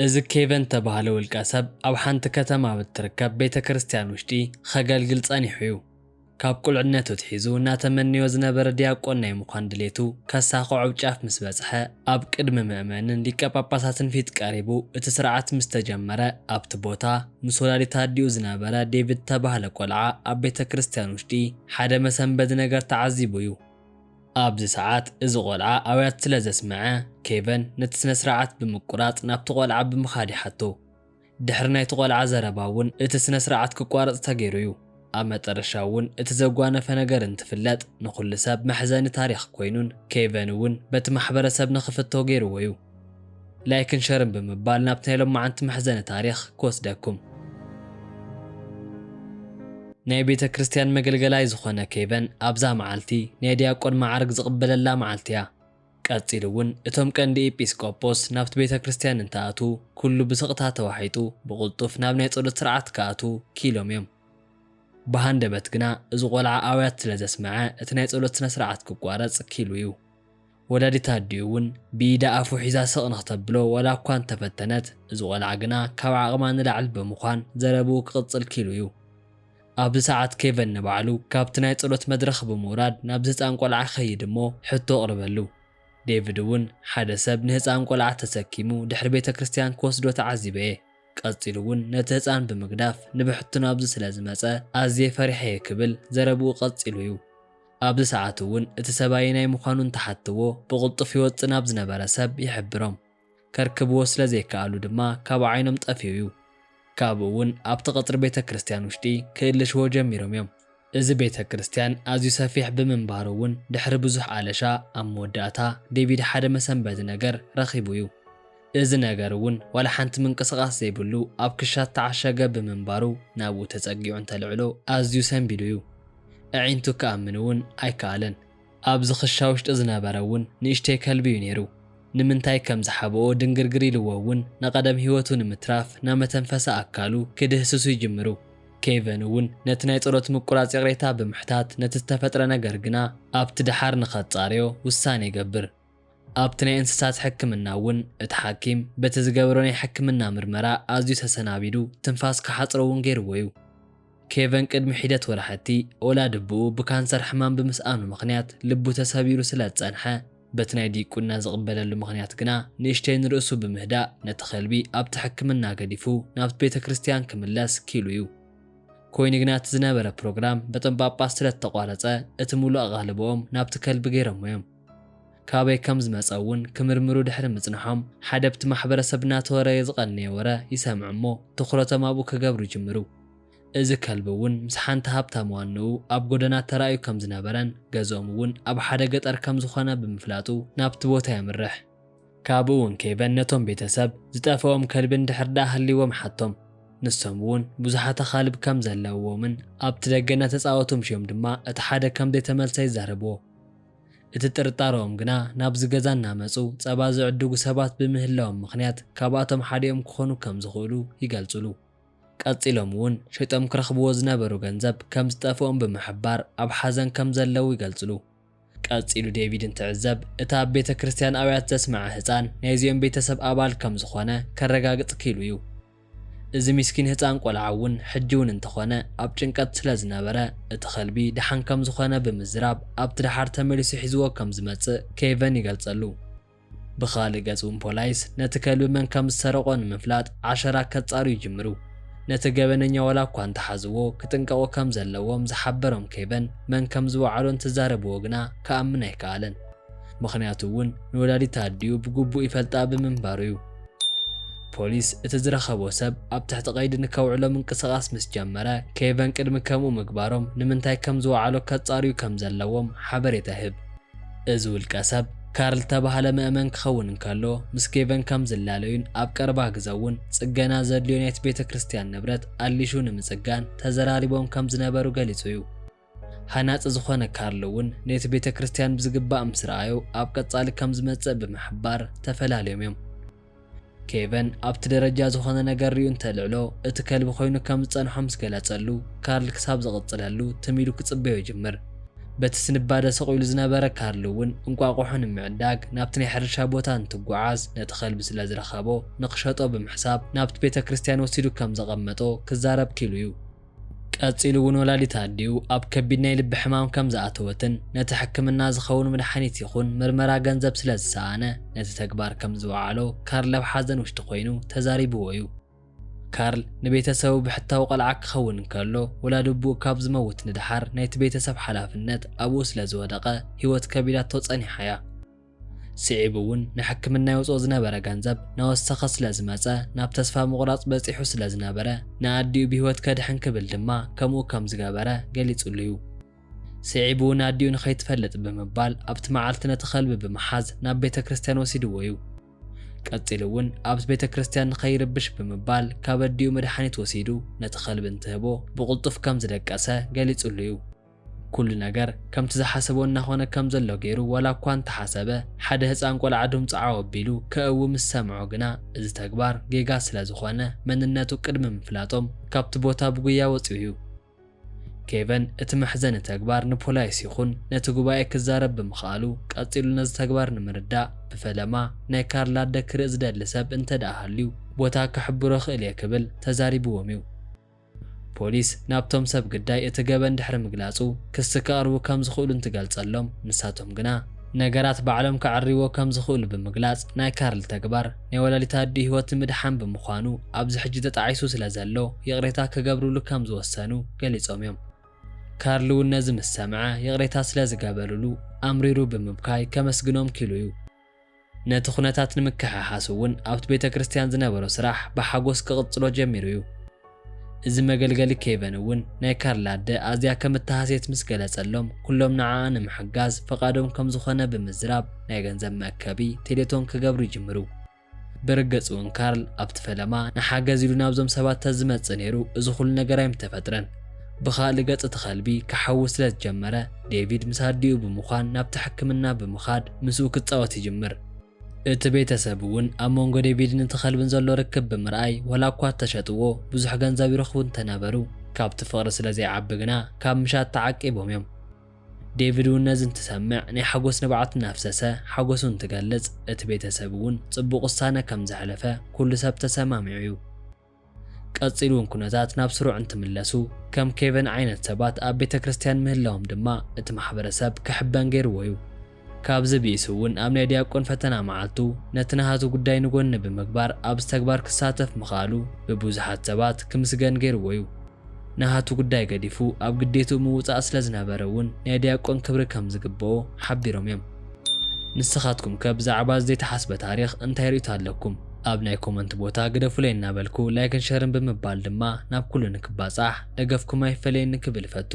እዚ ኬቨን ተባህለ ውልቀ ሰብ ኣብ ሓንቲ ከተማ ኣብ እትርከብ ቤተ ክርስቲያን ውሽጢ ኸገልግል ጸኒሑ እዩ። ካብ ቁልዕነቱ ኣትሒዙ እናተመነዮ ዝነበረ ዲያቆን ናይ ምዃን ድሌቱ ከሳኽዖ ኣብ ጫፍ ምስ በጽሐ፣ ኣብ ቅድሚ ምእመንን ሊቀ ጳጳሳትን ፊት ቀሪቡ እቲ ስርዓት ምስ ተጀመረ፣ ኣብቲ ቦታ ምስ ወላዲት ኣዲኡ ዝነበረ ዴቪድ ተባህለ ቆልዓ ኣብ ቤተ ክርስቲያን ውሽጢ ሓደ መሰንበዲ ነገር ተዓዚቡ እዩ። ኣብዚ ሰዓት እዚ ቆልዓ ኣውያት ስለ ዘስምዐ፣ ኬቨን ነቲ ስነ ስርዓት ብምቁራጽ ናብቲ ቆልዓ ብምኻድ ይሓቶ። ድሕሪ ናይቲ ቆልዓ ዘረባ እውን እቲ ስነ ስርዓት ክቋረጽ ተገይሩ እዩ። ኣብ መጠረሻ እውን እቲ ዘጓነፈ ነገር እንትፍለጥ ንኹሉ ሰብ መሕዘኒ ታሪኽ ኮይኑን ኬቨን እውን በቲ ማሕበረሰብ ንኽፍቶ ገይርዎ እዩ። ላይክን ሸርን ብምባል ናብቲ ናይ ሎማዓንቲ መሕዘኒ ታሪኽ ክወስደኩም። ናይ ቤተ ክርስቲያን መገልገላይ ዝኾነ ኬቨን ኣብዛ መዓልቲ ናይ ዲያቆን ማዕርግ ዝቕበለላ መዓልቲ እያ። ቀጺሉ እውን እቶም ቀንዲ ኤጲስቆጶስ ናብቲ ቤተ ክርስቲያን እንትኣቱ ኩሉ ብስቕታ ተዋሒጡ ብቕልጡፍ ናብ ናይ ጸሎት ስርዓት ክኣቱ ክኢሎም እዮም። ብሃንደበት ግና እዚ ቆልዓ ኣውያት ስለ ዘስምዐ እቲ ናይ ጸሎት ስነ ስርዓት ክቋረጽ ክኢሉ እዩ። ወላዲት ኣዲኡ እውን ብኢዳ ኣፉ ሒዛ ስቕ ንክተብሎ ዋላ እኳ እንተፈተነት፣ እዚ ቆልዓ ግና ካብ ዓቕማ ንላዕሊ ብምዃን ዘረብኡ ክቕጽል ክኢሉ እዩ። ኣብዚ ሰዓት ኬቨን ንባዕሉ ካብቲ ናይ ጸሎት መድረኽ ብምውራድ ናብዚ ህጻን ቆልዓ ይኸይድ እሞ ሕቶ ኣቕርበሉ። ዴቪድ እውን ሓደ ሰብ ንህጻን ቆልዓ ተሰኪሙ ድሕሪ ቤተ ክርስቲያን ክወስዶ ተዓዚበ እየ። ቀጺሉ እውን ነቲ ህጻን ብምግዳፍ ንብሕቱ ናብዚ ስለ ዝመጸ ኣዝየ ፈሪሐ እየ ክብል ዘረብኡ ቀጺሉ እዩ። ኣብዚ ሰዓት እውን እቲ ሰብ ኣየናይ ምዃኑ እንተሓትዎ ብቕልጡፍ ይወጽእ ናብ ዝነበረ ሰብ ይሕብሮም። ከርክብዎ ስለ ዘይከኣሉ ድማ ካብ ዓይኖም ጠፊኡ እዩ። ካብኡ እውን ኣብቲ ቀጽሪ ቤተ ክርስቲያን ውሽጢ ክእልሽዎ ጀሚሮም እዮም። እዚ ቤተ ክርስቲያን ኣዝዩ ሰፊሕ ብምንባሩ እውን ድሕሪ ብዙሕ ኣለሻ ኣብ መወዳእታ ዴቪድ ሓደ መሰንበዲ ነገር ረኺቡ እዩ። እዚ ነገር እውን ዋላ ሓንቲ ምንቅስቓስ ዘይብሉ ኣብ ክሻ ተዓሸገ ብምንባሩ ናብኡ ተጸጊዑ እንተልዕሎ ኣዝዩ ሰንቢዱ እዩ። ኣዒንቱ ክኣምን እውን ኣይከኣለን። ኣብዚ ክሻ ውሽጢ ዝነበረ እውን ንእሽተይ ከልቢ እዩ ነይሩ። ንምንታይ ከም ዝሓብኦ ድንግርግር ኢልዎ እውን ንቐደም ህይወቱ ንምትራፍ ናብ መተንፈሲ ኣካሉ ክድህስሱ ይጅምሩ። ኬቨን እውን ነቲ ናይ ጸሎት ምቁራጽ ይቕሬታ ብምሕታት ነቲ ዝተፈጥረ ነገር ግና ኣብቲ ደሓር ንኸጻርዮ ውሳኔ ይገብር። ኣብቲ ናይ እንስሳት ሕክምና እውን እቲ ሓኪም በቲ ዝገብሮ ናይ ሕክምና ምርመራ ኣዝዩ ተሰናቢዱ ትንፋስ ክሓጽሮ እውን ገይርዎ እዩ። ኬቨን ቅድሚ ሒደት ወራሕቲ ኦላ ድብኡ ብካንሰር ሕማም ብምስኣኑ ምኽንያት ልቡ ተሰቢሩ ስለ ዝጸንሐ፣ በቲ ናይ ዲቁና ዝቕበለሉ ምኽንያት ግና ንእሽተይ ንርእሱ ብምህዳእ ነቲ ከልቢ ኣብቲ ሕክምና ገዲፉ ናብቲ ቤተ ክርስቲያን ክምለስ ክኢሉ እዩ። ኮይኑ ግና እቲ ዝነበረ ፕሮግራም በቶም ጳጳስ ስለ እተቋረጸ እቲ ሙሉእ ኣቓልቦኦም ናብቲ ከልቢ ገይሮሞ እዮም። ካበይ ከም ዝመጸ እውን ክምርምሩ ድሕሪ ምጽንሖም ሓደ ብቲ ማሕበረሰብ እናተወረየ ዝቐነየ ወረ ይሰምዑ እሞ ትኹረቶም ኣብኡ ክገብሩ ይጅምሩ። እዚ ከልቢ እውን ምስ ሓንቲ ሃብታም ዋንኡ ኣብ ጎደና ተራእዩ ከም ዝነበረን ገዝኦም እውን ኣብ ሓደ ገጠር ከም ዝኾነ ብምፍላጡ ናብቲ ቦታ የምርሕ። ካብኡ እውን ኬቨን ነቶም ቤተሰብ ዝጠፍኦም ከልቢ እንድሕር ደኣ ሃልይዎም ሓቶም። ንሶም እውን ብዙሓት ኣኻልብ ከም ዘለውዎምን ኣብቲ ደገ እናተጻወቱ ምሽዮም ድማ እቲ ሓደ ከም ዘይተመልሰ ይዛረብዎ። እቲ ጥርጣረኦም ግና ናብዚ ገዛ እናመጹ ጸባ ዝዕድጉ ሰባት ብምህላዎም ምኽንያት ካብኣቶም ሓዲኦም ክኾኑ ከም ዝኽእሉ ይገልጹሉ። ቀጺሎም እውን ሸይጦም ክረኽብዎ ዝነበሩ ገንዘብ ከም ዝጠፍኦም ብምሕባር ኣብ ሓዘን ከም ዘለዉ ይገልጹሉ። ቀጺሉ ዴቪድ እንትዕዘብ እቲ ኣብ ቤተ ክርስቲያን ኣውያት ዘስመዐ ህጻን ናይዚኦም ቤተሰብ ኣባል ከም ዝኾነ ከረጋግጽ ክኢሉ እዩ። እዚ ሚስኪን ህጻን ቆልዓ እውን ሕጂ እውን እንተኾነ ኣብ ጭንቀት ስለ ዝነበረ እቲ ከልቢ ደሓን ከም ዝኾነ ብምዝራብ ኣብቲ ደሓር ተመሊሱ ሒዝዎ ከም ዝመጽእ ኬቨን ይገልጸሉ። ብኻልእ ገጽ እውን ፖላይስ ነቲ ከልቢ መን ከም ዝሰረቖ ንምፍላጥ ዓሸራ ከጻሩ ይጅምሩ። ነቲ ገበነኛ ዋላ እኳ እንተሓዝዎ ክጥንቀቑ ከም ዘለዎም ዝሓበሮም ኬቨን መን ከም ዝወዓሎ እንትዛረብዎ ግና ክኣምን ኣይከኣለን። ምኽንያቱ እውን ንወላዲት ኣዲኡ ብግቡእ ይፈልጣ ብምንባሩ እዩ። ፖሊስ እቲ ዝረኸቦ ሰብ ኣብ ትሕቲ ቀይዲ ንከውዕሎ ምንቅስቓስ ምስ ጀመረ ኬቨን ቅድሚ ከምኡ ምግባሮም ንምንታይ ከም ዝወዓሎ ከጻርዩ ከም ዘለዎም ሓበሬታ ይህብ። እዚ ውልቀ ሰብ ካርል ተባህለ መእመን ክኸውን እንከሎ ምስ ኬቨን ከም ዝላለዩን ኣብ ቀረባ ግዘ እውን ጽገና ዘድልዮ ናይቲ ቤተ ክርስቲያን ንብረት ኣሊሹ ንምጽጋን ተዘራሪቦም ከም ዝነበሩ ገሊጹ እዩ። ሃናጺ ዝኾነ ካርል እውን ነቲ ቤተ ክርስቲያን ብዝግባእ ምስ ረኣዮ ኣብ ቀጻሊ ከም ዝመጽእ ብምሕባር ተፈላልዮም እዮም። ኬቨን ኣብቲ ደረጃ ዝኾነ ነገር ሪኡ እንተልዕሎ እቲ ከልቢ ኮይኑ ከም ዝጸንሖ ምስ ገለጸሉ ካርል ክሳብ ዝቕጽለሉ ትም ኢሉ ክጽበዮ ይጅምር። በቲ ስንባደ ሰቒሉ ዝነበረ ካርል እውን እንቋቑሖ ንምዕዳግ ናብቲ ናይ ሕርሻ ቦታ እንትጓዓዝ፣ ነቲ ከልቢ ስለ ዝረኸቦ፣ ንኽሸጦ ብምሕሳብ ናብቲ ቤተ ክርስቲያን ወሲዱ ከም ዘቐመጦ ክዛረብ ኪሉ እዩ። ቀጺሉ እውን ወላዲት ኣዲኡ ኣብ ከቢድ ናይ ልቢ ሕማም ከም ዝኣተወትን ነቲ ሕክምና ዝኸውን መድሓኒት ይኹን ምርመራ ገንዘብ ስለ ዝሰኣነ ነቲ ተግባር ከም ዝወዓሎ ካርል ኣብ ሓዘን ውሽጢ ኮይኑ ተዛሪብዎ እዩ። ካርል ንቤተሰቡ ብሕታዊ ቆልዓ ክኸውን እንከሎ፣ ወላዲ ኣቦኡ ካብ ዝመውት ንደሓር ናይቲ ቤተሰብ ሓላፍነት ኣብኡ ስለ ዝወደቐ ህይወት ከቢዳቶ ጸኒሓ እያ። ስዒቡ እውን ንሕክምና የውፅኦ ዝነበረ ገንዘብ ናወሰኸ ስለ ዝመፀ ናብ ተስፋ ምቑራፅ በፂሑ ስለ ዝነበረ ንኣዲኡ ብህይወት ከድሕን ክብል ድማ ከምኡ ከም ዝገበረ ገሊፁሉ እዩ። ስዒቡ እውን ኣዲኡ ንኸይትፈልጥ ብምባል ኣብቲ መዓልቲ ነቲ ከልቢ ብምሓዝ ናብ ቤተ ክርስቲያን ወሲድዎ እዩ። ቀፂሉ እውን ኣብቲ ቤተ ክርስቲያን ንኸይርብሽ ብምባል ካብ ኣዲኡ መድሓኒት ወሲዱ ነቲ ከልቢ እንትህቦ ብቕልጡፍ ከም ዝደቀሰ ገሊፁሉ እዩ። ኩሉ ነገር ከምቲ ዝሓሰቦ እናኾነ ከም ዘሎ ገይሩ ዋላ እኳ እንተሓሰበ፣ ሓደ ህፃን ቆልዓ ድምፂ ዓው ኣቢሉ ከእዊ ምስ ሰምዖ ግና፣ እዚ ተግባር ጌጋ ስለ ዝኾነ መንነቱ ቅድሚ ምፍላጦም ካብቲ ቦታ ብጉያ ወፂኡ እዩ። ኬቨን እቲ መሕዘኒ ተግባር ንፖላይስ ይኹን ነቲ ጉባኤ ክዛረብ ብምኽኣሉ፣ ቀፂሉ ነዚ ተግባር ንምርዳእ ብፈለማ ናይ ካርል ኣደ ክርኢ ዝደሊ ሰብ እንተ ደኣ ሃልዩ ቦታ ክሕብሮ እኽእል እየ ክብል ተዛሪብዎም እዩ። ፖሊስ ናብቶም ሰብ ግዳይ እቲ ገበን ድሕሪ ምግላጹ፣ ክሲ ከቕርቡ ከም ዝኽእሉ እንትገልጸሎም፣ ንሳቶም ግና ነገራት ባዕሎም ከዕርይዎ ከም ዝኽእሉ ብምግላጽ፣ ናይ ካርል ተግባር ናይ ወላዲት ኣዲኡ ህይወት ንምድሓን ብምዃኑ ኣብዚ ሕጂ ተጣዒሱ ስለ ዘሎ ይቕሬታ ክገብርሉ ከም ዝወሰኑ ገሊጾም እዮም። ካርል እውን ነዚ ምስ ሰምዐ ይቕሬታ ስለ ዝገበርሉ ኣምሪሩ ብምብካይ ከመስግኖም ኪሉ እዩ። ነቲ ኩነታት ንምክሕሓስ እውን ኣብቲ ቤተ ክርስቲያን ዝነበሮ ስራሕ ብሓጎስ ክቕጽሎ ጀሚሩ እዩ። እዚ መገልገሊ ኬቨን እውን ናይ ካርል ኣደ ኣዝያ ከም እተሃስየት ምስ ገለጸሎም፣ ኩሎም ንዓኣ ንምሕጋዝ ፈቓዶም ከም ዝኾነ ብምዝራብ ናይ ገንዘብ መእከቢ ቴሌቶን ክገብሩ ይጅምሩ። ብርግጽ እውን ካርል ኣብቲ ፈለማ ንሓገዝ ኢሉ ናብዞም ሰባት ተዝመጽእ ነይሩ እዚ ኩሉ ነገር ኣይምተፈጥረን። ብኻልእ ገጽ እቲ ከልቢ ክሓዊ ስለ ዝጀመረ ዴቪድ ምስ ኣዲኡ ብምዃን ናብቲ ሕክምና ብምኻድ ምስኡ ክጻወት ይጅምር። እቲ ቤተሰብ እውን ኣብ መንጎ ዴቪድን እቲ ከልብን ዘሎ ርክብ ብምርኣይ ዋላ እኳ እተሸጥዎ ብዙሕ ገንዘብ ይረኽቡ እንተነበሩ ካብቲ ፍቕሪ ስለ ዘይዓቢ ግና ካብ ምሻጥ ተዓቂቦም እዮም። ዴቪድ እውን ነዚ እንትሰምዕ ናይ ሓጎስ ንብዓት እናፍሰሰ ሓጎሱ እንትገልጽ፣ እቲ ቤተሰብ እውን ጽቡቕ ውሳነ ከም ዘሕለፈ ኩሉ ሰብ ተሰማሚዑ እዩ። ቀጺሉ እውን ኩነታት ናብ ስሩዕ እንትምለሱ፣ ከም ኬቨን ዓይነት ሰባት ኣብ ቤተ ክርስቲያን ምህላዎም ድማ እቲ ማሕበረሰብ ክሕበን ገይርዎ እዩ። ካብዚ ብኢሱ እውን ኣብ ናይ ዲያቆን ፈተና መዓልቱ ነቲ ናሃቱ ጉዳይ ንጎኒ ብምግባር ኣብዚ ተግባር ክሳተፍ ምኽኣሉ ብብዙሓት ሰባት ክምስገን ገይርዎ እዩ። ናሃቱ ጉዳይ ገዲፉ ኣብ ግዴትኡ ምውጻእ ስለ ዝነበረ እውን ናይ ዲያቆን ክብሪ ከም ዝግብኦ ሓቢሮም እዮም። ንስኻትኩም ከ ብዛዕባ እዚ ዘይተሓስበ ታሪኽ እንታይ ርእይቶ ኣለኩም? ኣብ ናይ ኮመንት ቦታ ግደፉለይ እናበልኩ ላይክን ሸርን ብምባል ድማ ናብ ኩሉ ንክባጻሕ ደገፍኩም ኣይፈለየኒ ክብል እፈቱ።